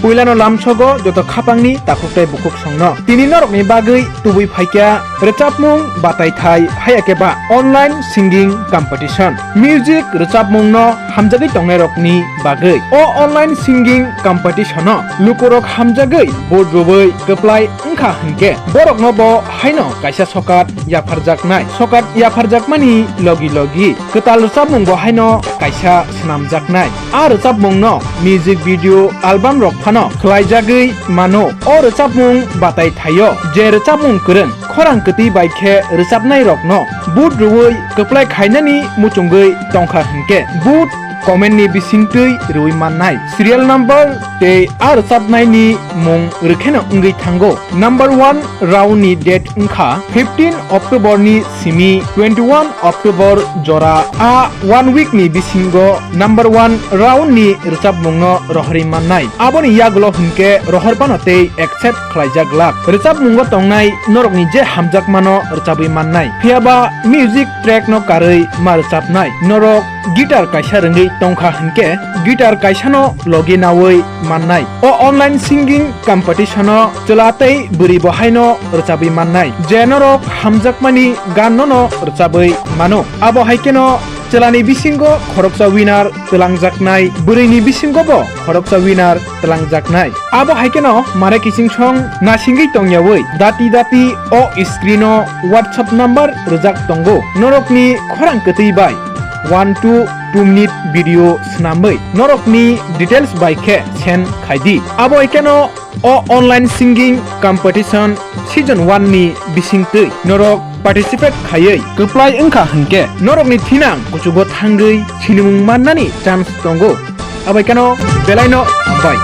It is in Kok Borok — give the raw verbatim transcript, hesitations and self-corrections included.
Puilano lamsogo joto khapangni takhuk tei bukhuk songno. Tini norokni bagwi tubui phaikha rwchapmung bataithai haiya khe ba online singing competition. Music rwchapmungno hamjagwi tongnairokni bagwi. O online singing competition-o lukurok hamjagwi vote rwui kwplai wngkha hinkhe borokno bo haino kaisa sokat yapharjaknai. Sokat yapharjakmani logi logi kwtal rwchapmung bo haino kaisa swnamjaknai. A rwchapmungno music video album rok phano khwlaijagwi mano. O rwchapmung batai thaio je rwchapmung kwrwng khorang kwtwi bai khe rwchapnairokno vote rwui kwplai khainani muchungwi tongkha hinkhe vote comment ni bisingtwi rwui mannai. Serial number tei a rwchapnaini mung rwkheno wngwi thango. Number one round ni date wngkha fifteen October ni simi twenty one October jora. A one week ni bisingo number one round ni rwchapmungno rohorwi mannai. Aboni yagulo hinkhe rohor phano tei accept khlaijak glak. Rwchapmungo tongnai norokni je hamjakmano rwchabwi mannai. Phiyaba music track no karwi ma rwchapnai. Norok guitar kaisa rwngwi tongkha hinkhe guitar kaisano logi naui mannai. O online singing competition-o chwla tei bwrwi bo haino rwchabwi mannai. Je norok hamjakmani gan nono rwchabwi mano. Abo hai kheno chwlani bisingo khoroksa winner twlangjaknai, bwrwini bisingo bo khoroksa winner twlangjaknai. Abo hai kheno mare kiching song nasingwi tongyaui dati dati o screen-o WhatsApp number rwjak tongo. Norokni khorang kwtwi bai one to two minute video swnamwi norokni details bai khe send khai di. Abo hai kheno o online singing competition season one ni bisingtwi norok participate khaiwi kwplai wngkha hinkhe norokni thinang kuchugo thangwi sinimung mannani chance tongo. Abo hai kheno belaino hambai.